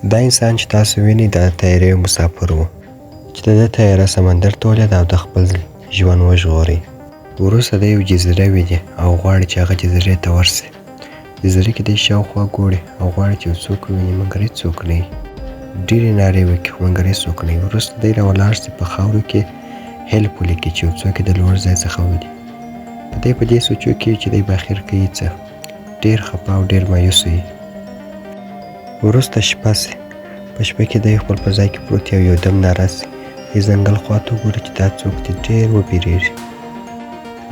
دا انسان چې تاسو وینئ دا د طیارې یو مسافر و چې د ده طیاره سمندر ته ولېده او د خپل ژوند وژغوري. وروسته دی یو جزیره ویني او غواړي چې هغه جزیرې ته ورسي. جزیره کې دی شاوخوا ګوري او غواړي چې یو څوک وویني مګر هېڅوک نه وي. ډېرې نارې وکړي خو مګر هېڅوک نه وي. وروسته دی راولاړ سي په خاورو کې هیلپ ولیکي چې یو څوک یې د لوړ ځای څخه وویني. دی په دې سوچو کې وي چې دی به اخر کوي څه. ډېر خپه او ډېر مایوس وي. وروسته شپه سي. په شپه کې دی خپل په ځای کې پروت او یو دم ناره سي. دی ځنګل خواته وګوري چې دا څوک دی، ډېر وبېرېږي.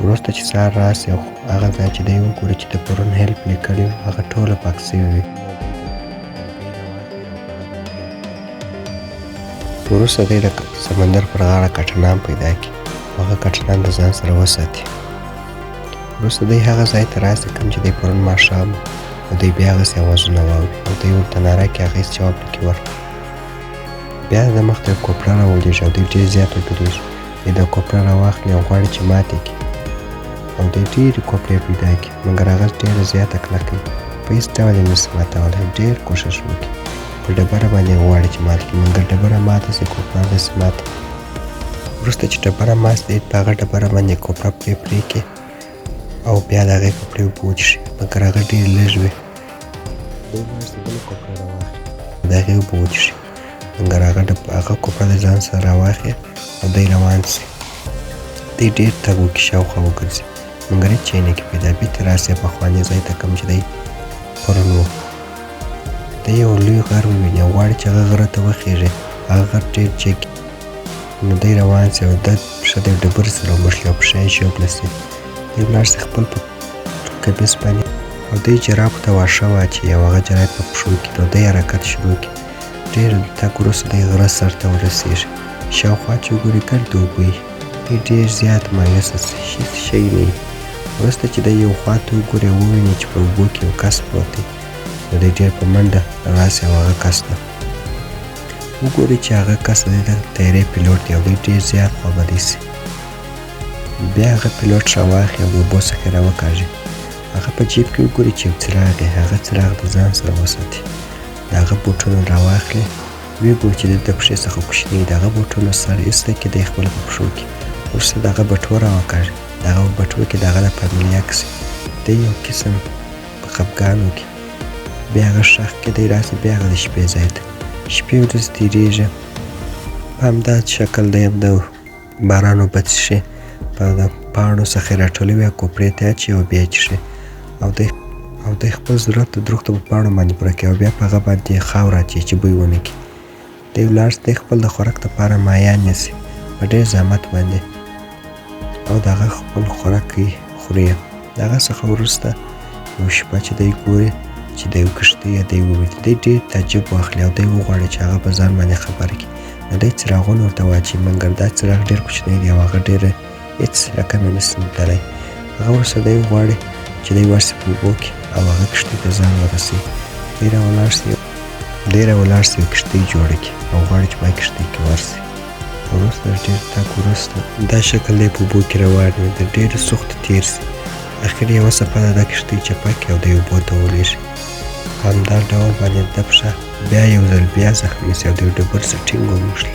وروسته چې سهار راسي او هغه ځای چې دی وګوري چې د پرون هیلپ لیکلی و هغه ټوله پاک سوي وي. وروسته دی د سمندر پر غاړه کټنان پیدا کړي او هغه کټنان د ځان سره وساتي. وروسته دی هغه ځای ته راسي کوم چې دی پرون ماښام او دی بیا هغسې اوازونه واوري او دی ورته ناره کړي، هغه هېڅ جواب نه کړي ورکړي. بیا د مخ ته یو کوپړه راولېږي او دی ډېر زیات وبېرېږي. دی دا کوپړه راواخلي او غواړي چې ماتې کړي او دی ډېرې کوپړې پیدا کړي مګر هغه ډېره زیاته کلکه وي، په هېڅ ډول یې نشي ماتولی. ډېر کوښښ وکړي په ډبره باندې غواړي چې مات کړي مګر ډبره ماته شي، کوپړه نشي ماته. وروسته چې ډبره مات شي، په هغه ډبره باندې کوپړه پرې پرې کړي او بیا د هغې کوپړې اوبه وڅښي مګر هغه ډېرې لږ وي. دی لاړ شي بله کوپړه راواخلي د هغې اوبه وڅښي مګر هغه هغه کوپړه د ځان سره راواخلي او دی روان شي. دی ډېر تګ وکړي، شاوخوا وګرځي مګر هېڅ شی نه کړي پیدا. بېرته راسي پخواني ځای ته کوم چې دی پرون و. دی یو لوی غر وویني او غواړي چې هغه غره ته وخېژي. هغه غر ډېر جګ نو دی روان سي او ده پښه د ډبرې سره وموښلي او پښه یې ژوبله سي. دی ولاړ سي خپل په کمیس باندې او دی جرابو ته واښه واچوي او هغه جراب په پښو کي نو دی حرکت شروع کړي. ډېر د تګ وروسته دی غره سر ته ورسېږي. شاوخوا چې وګوري ګرد اوبه وي. دی ډېر زیات مایوسه سي، هیڅ شی نه وي. وروسته چې دی یو خوا ته وګوري او وویني چې په اوبو کې یو کس پروت دی نو دی ډېر په منډه راسي او هغه کس ته وګوري چې هغه کس د دې طیارې پیلوټ دی او دی ډېر زیات خوابدی سي. بیا هغه پیلوټ راواخلي او د اوبو څخه یې راوکاږي. هغه په جیب کې وګوري چې یو څراغ دی، هغه څراغ د ځان سره وساتي. د هغه بوټونه راواخلي، ویې ګوري چې د ده د پښې څخه کوچنی د هغه بوټونو سر ایسته کړي، دی خپله په پښو کې. وروسته د هغه بټوه راوکاږي، د هغه په بټوه کې د هغه د فامیلي عکس وي. دی یو قسم په خفګان وکړي. بیا هغه ښخ کړي، دی راسي بیا هغه د شپې ځای ته. شپې ورځې تېرېږي په همدا شکل دی هم د باران اوبه څښي، په د پاڼو څخه یې راټولوي او کوپړې ته یې اچوي او بیا یې څښي او دی او دی خپل ضرورت د درختو په پاڼو باندې پوره کوي او بیا په هغه باندې خاوره اچوي چې بوی ونه کړي. دی ولاړ دی خپل د خوراک دپاره مایان نیسي په ډېر زحمت باندې او د هغه خپل خوراک کوي خوري یې. د هغه څخه وروسته یو شپه چې دی ګوري چې د یو کښتۍ یا دی وویني، دی ډېر تعجب واخلي او دی وغواړي چې هغه په ځان باندې خبر کړي نو دی څراغونه ورته واچوي مګر دا څراغ ډېر کوچنی دی او هغه ډېره هېڅ رقم یې نشي لیدلی. هغه وروسته دی غواړي چې دی ورسي په اوبو کې او هغه کښتۍ ته ځان ورسوي. دی راولاړ سي دی راولاړ سي یو کښتۍ جوړه کړي او غواړي چې په کښتۍ کې ورسي. وروسته د ډېر تګ وروسته دا شکل دی په اوبو کې روان وي، د ډېرو سختو تېر سي. اخر یوه څپه د ده کښتۍ چپه کړي او دی اوبو ته ولېږي. په همدا ډول باندې د ده پښه بیا یو ځل بیا زخمي سي او د یو ډبر سره ټینګ وموښلي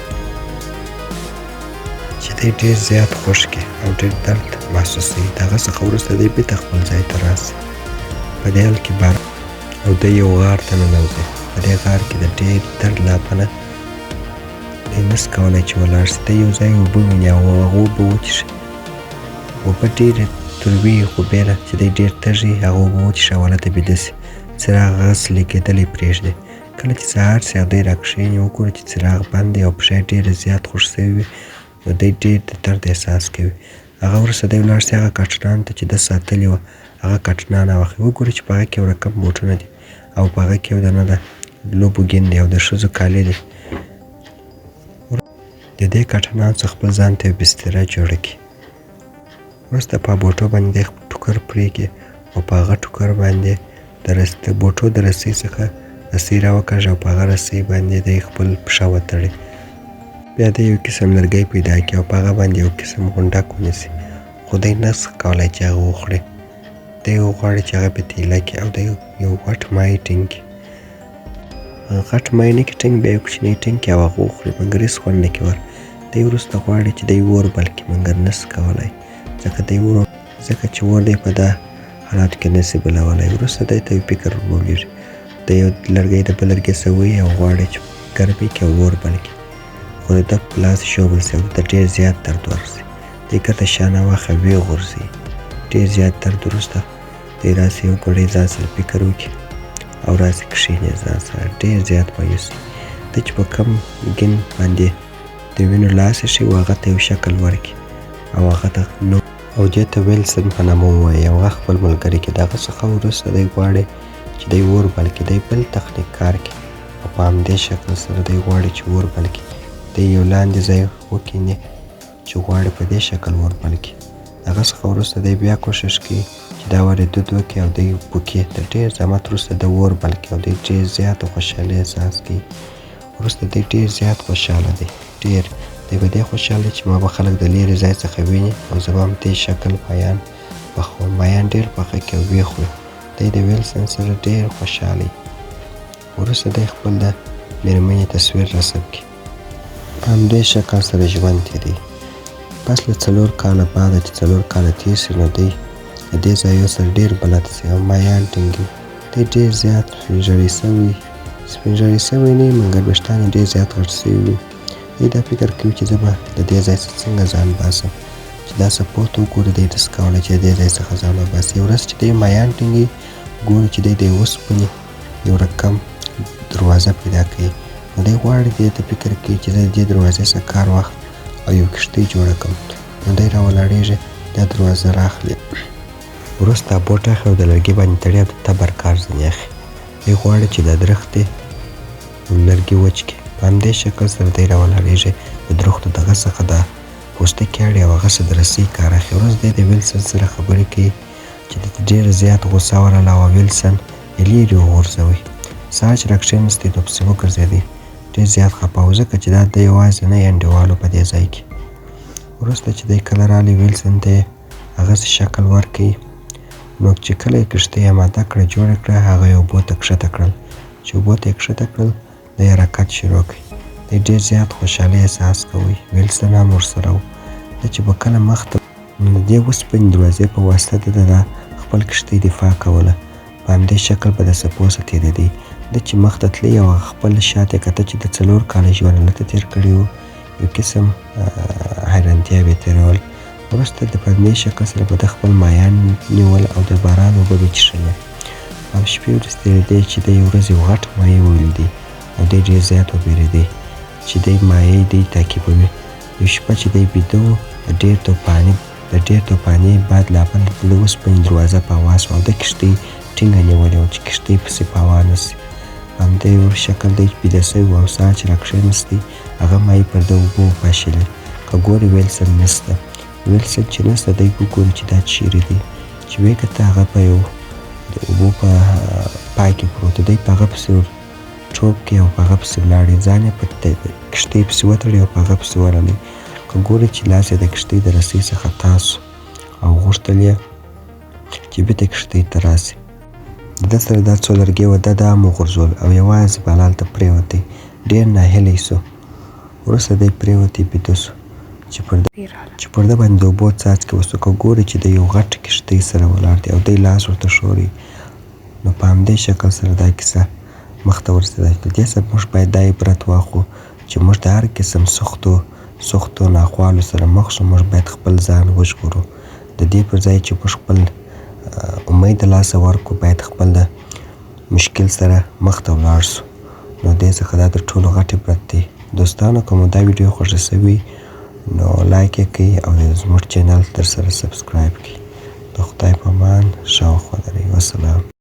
چې دی ډېر زیات خوښ کړي او ډېر درد محسوسوي. د هغه څخه وروسته دی بیرته خپل ځای ته راسي. په دې حال کې باران او دی یو غار ته ننوځي. په دې غار کې د ډېر درد له امله دی نشي کولی چې ولاړ شي. دی یو ځای اوبه ویني او هغه اوبه وڅښي. اوبه ډېرې تروې خو بېله چې دی ډېر تږی هغه اوبه وڅښي او هلته بیده شي. څراغ هغسې لګېدلی پرېږدي. کله چې سهار شي او دی راکښېني وګوري چې څراغ بند دی او پښه یې ډېره زیات خوږ شوې وي نو دی ډېر د درد احساس کوي. هغه وروسته دی ولاړ شي هغه کاټنان ته چې ده ساتلي وه هغه کاټنان راواخلي وګوري چې په هغه کې یو رقم بوټونه دي او په هغه کې یو دانه د لوبو ګین دی او د ښځو کالي دي. د دې کاټنان څخه خپل ځان ته یو بستره جوړه کړي. وروسته په بوټو باندې دی خپل ټوکر پرې کړي او په هغه ټوکر باندې د د بوټو د رسۍ څخه رسۍ راوکاږي او په هغه رسۍ باندې دی خپل پښه وتړي. بیا دی یو قسم لرګی پیدا کړي او په هغه باندې یو قسم غونډک ونیسي خو دی نه سي کولای چې هغه وخوري. دی غواړي چې هغه په تیله کړي او دی یو غټ ماهي ټینګ کړي. غټ ماهي نه کې ټینګ، بیا یو کوچنی ټینګ کې او هغه وخوري، مګر هېڅ خوند نه کې ور. دی وروسته غواړي چې دی اور بل کړي، مګر نسي کولی، ځکه دی اور ځکه چې اور دی په دا حالاتو کې نسي بلولی. وروسته دی ته یو فکر ورولېږي، دی یو لرګی د بل لرګي سره وهي او غواړي چې ګرم یې کړي او اور بل کړي، خو د ده په لاس ژوبل سي او ده ته ډېر زیات درد ورسي. دی ګرده شانه واخلي او ویې غورځوي، ډېر زیات درد. وروسته دی راسي یو ګړی ځان سره فکر وکړي او راسي کښېني، ځان سره ډېر زیات مایوس وي. ده چې په کم ګین باندې د وینو لاس ایښی و، هغه ته یو شکل ورکړي او هغه ته نو او دې ته ویلسن په نامه ووایي او هغه خپل ملګری کړي. د هغه څخه وروسته دی غواړي چې دی اور بل کړي، دی بل تخنیک کار کړي او په همدې شکل سره دی غواړي چې اور بل کړي. دی یو لاندې ځای وکیني چې غواړي په دې شکل اور بل کړي. د هغه څخه وروسته دی بیا کوشش کوي چې دا وارې دود وکړي او دی پوکي. تر ډېر زحمت وروسته د اور بل کړي او دی ډېر زیات خوشحالي احساس کوي. وروسته دی ډېر زیات خوشحاله دی، ډېر دی په دې خوشحاله دی چې ما به خلک د لیرې ځای څخه ویني او زه به هم دې شکل مایان پخوم. مایان ډېر پاخه کړي او ویې خوري. دی د ویلسن سره ډېر خوشحاله وي. وروسته دی خپل د مېرمنې تصویر رسم کړي. په همدې شکل سره ژوند تېروي. پس له 4 کاله بعده چې 4 کاله تېر شي، نو دی له دې ځایو سره ډېر بلد شي او مایان ټینګوي. دی ډېر زیات سپین ږیری سوی نه وي، مګر ویښتان یې ډېر زیات غټ شوي وي. دی دا فکر کوي چې زه به له دې ځای څخه څنګه ځان باسم، چې دا سپو ته وګوري دی نشي کولی چې له دې ځای څخه ځان وباسي. یوه ورځ چې دی مایان ټینګوي، ګوري چې دی د اوسپنې یو رقم دروازه پیدا کوي. نو دی غواړي دې ته فکر کوي چې زه د دې دروازې څخه کار واخلم او یو کښتۍ جوړه کړم. نو دی راولاړېږي، دا دروازه راخلي، وروسته بوټ اخلي او د لرګي باندې تړي او د تبر کار ځینې اخلي. دی غواړي چې د درختې لرګي وچ کړي. په همدې شکل سره دی راولاړېږي، د درختو دغه څخه د پوستکي اړي او هغه څخه د رسۍ کار اخلي. وروسته دی د ویلسن سره خبرې کوي چې ده ته ډېره زیات غوسه ورغله او ویلسن یې لیرې وغورځوی. سهار چې راکښېنستی نو پسې وګرځېدی، ډېر زیات خپه و، ځکه چې دا د یوازینی انډیوال و په دې ځای کې. وروسته چې دی کله راغلی، ویلسن ته یې هغسې شکل ورکړي. نو چې کله یې کښتۍ اماده کړه، جوړه کړه، هغه یې اوبو ته کښته کړل. چې اوبو ته یې کښته کړل، دی حرکت شروع کړ. دی ډېر زیات خوشحالي احساس کوي. ویلسن هم ورسره و. ده چې به کله مخته، نو د دې اوسپنې دروازې په واسطه ده د خپل کښتۍ دفاع کوله. په همدې شکل به د څپو څخه تېرېدی. ده چې مخته تللی او هغه خپل شاته یې کتل چې د 4 کاله ژوند هلته تېر کړی و، یو قسم حیرانتیا به یې تېرول. وروسته د په همدې شکل سره به ده خپل مایان نیول او د باران اوبه به یې چښلې. او شپې ورځې تېرېدې چې دی یو ورځ یو غټ ماهي ولیدی او دی ډېر زیات وبېرېدی چې دی ماهی دی تعقیبوي. یو شپه چې دی بیده و، د ډېر توپاني باد له امله د اوسپنې دروازه په هوا شوه او ده کښتۍ ټینګه نیولې وه چې کښتۍ پسې په هوا نه شي. په همدې یو شکل دی بیده شوی و او سهار چې راکښېنستی، هغه ماهي پر ده اوبه وپاشلې. که ګوري ویلسن نشته. ویلسن چې نشته، دی وګوري چې دا چیرې دی. چې ویې کته، هغه په یو د اوبو په پای کې پروت دی. په هغه پسې ور ټوپ کړي او په هغه پسې ولاړې، ځان یې په کښتۍ پسې وتړي او په هغه پسې ورغلی. که ګوري چې لاس یې د کښتۍ د رسۍ څخه تاو شو او غوښتل یې چې بیرته کښتۍ ته راشي. د ده سره دا څو لرګي وه، ده دا هم وغورځول او یوازې بلال ته پرېوتی. ډېر ناهیلی شو. وروسته دی پرېوتی بیده شو چې پر ده باندې د اوبو څاڅکي وشو. که ګوري چې د یو غټ کښتۍ سره ولاړ دی او دی لاس ورته ښوري. نو په همدې شکل سره دا کیسه مخته ورسېده. د دې څخه موږ باید دا عبرت واخلو چې موږ د هر قسم سختو ناخوالو سره مخ شو، موږ باید خپل ځان وژغورو. د دې پر ځای چې موږ خپل امید د لاسه ورکړو، باید خپل د مشکل سره مخته ولاړ شو. نو دې څخه دا تر ټولو غټ عبرت دی. دوستانو، که مو دا ویډیو خوښه شوې نو لایک یې کړئ او زموږ چینل در سره سبسکرایب کړئ. د خدای په امان، ښه وخت ولرئ. وسلام.